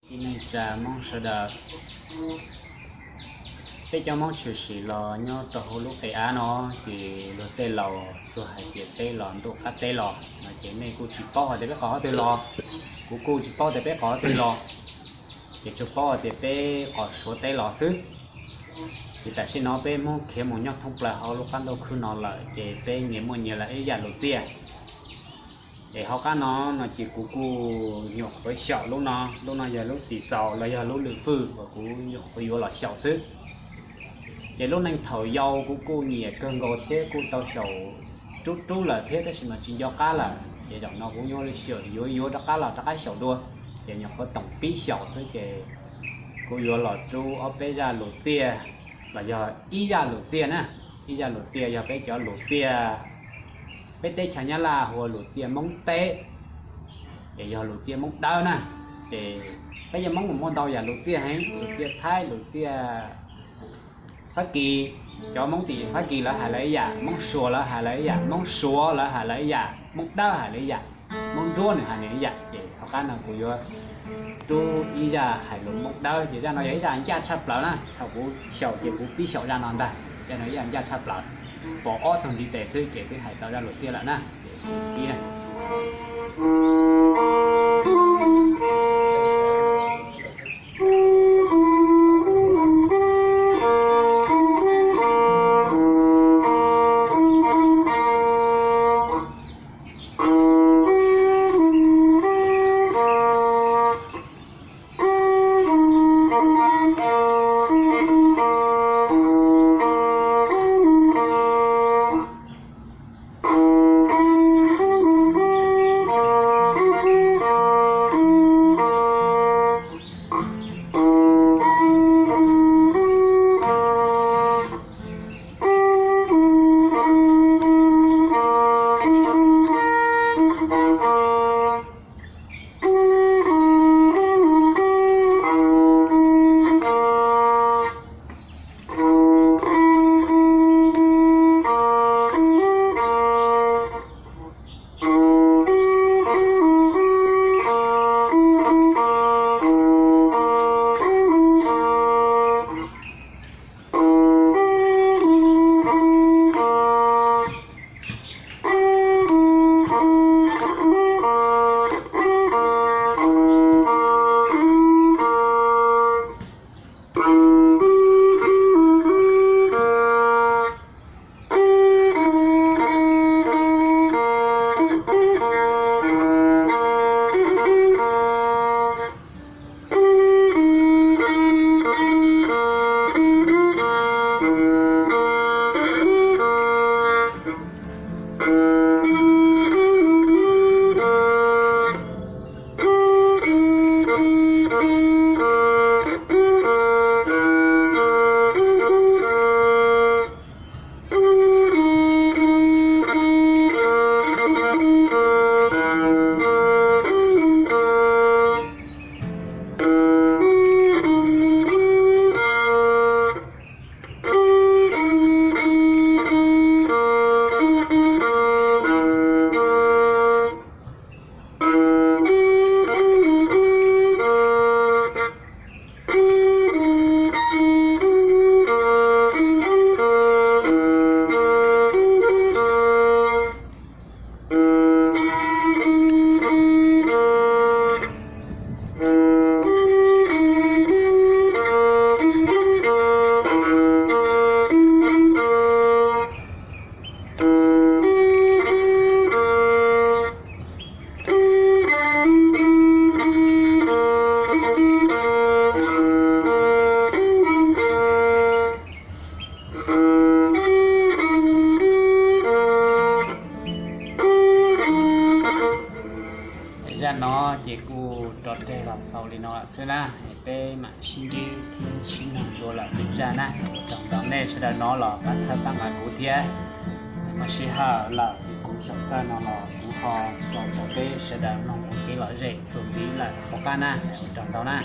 Ib neej tsa Hmoob sawv daws, peb cov Hmoob tshwm sim los nyob rau hauv lub qe av no, ces luag tej laus tsuas hais tias peb los ntuj qab teb los no, ces nej kuj tsis paub hais tias peb qos qhov twg los, kuv kuj tsis paub tias peb qos qhov twg los, ces tsuas paub hais tias peb qos Suav teb los xwb. Ces tam sim no peb Hmoob khiav mus nyob thoob plaws hauv lub qab ntuj khwb no lawm, ces peb nyias muaj nyias lawv ib yam lus txiaj. Es hauv qab no no ces kuv kuj nyuam qhuav xyaum lub no, lub no yog lub xim xaus los yog lub lwm fwj uas kuv nyuam qhuav yuav los xyaum xwb. Ces lub neej thaum yau kuv kuj nyiam kawg nkaus thiab kuj tau xyaum rub rub lawm thiab, tab sis mas tsis nco qab lawm, ces zaum no kuv yuav xyaum, yuav yuav rov qab los rov qab xyaum dua. Ces nyuam qhuav toom pib xyaum xwb, ces kuv yuav los rub ob peb zaj lus txiaj los yog ib zaj lus txiaj na. Ib zaj lus txiaj yog peb cov lus txiaj, peb teb chaws Nyab Laj hu ua lus txiaj Hmoob teb, ces yog lus txiaj Hmoob dawb na. Ces peb cov Hmoob mas muaj ntau yam lus txiaj heev, lus txiaj Thaib, lus txiaj Fab Kis. Cov Hmoob tim Fab Kis lawv hais lawv ib yam, Hmoob Suav lawv hais lawv ib yam, Hmoob Suav lawv hais lawv ib yam, Hmoob dawb hais lawv ib yam, Hmoob Nruab nws hais nws ib yam. Ces hauv qab no kuv yuav rub ib zaj hais lus Hmoob dawb, ces zaj no yog ib zaj ncaj tshaj plaws na. Thaum kuv xyaum ces kuv pib xyaum zaj no ntag, zaj no ib zaj ncaj tshaj plaws. Pom ob tug ntiv tes xwb ces twb hais tau zaj lus txiaj lawm na. Ces pib na. Zaj no ces kuj rov reg los xaus li no lawm xwb na. Peb mam sib ntsib thiab sib nug dua lwm zaj na. Ua tsaug ntau nej sawv daws hnov los pab txhawb pab nqa kuv thiab. Muaj sij hawm lawm kuv xyaum txawj no los kuv ho tso rau peb sawv daws mloog ua kev lom zem txuas ntxiv lawm tom qab na. Ua tsaug ntau na.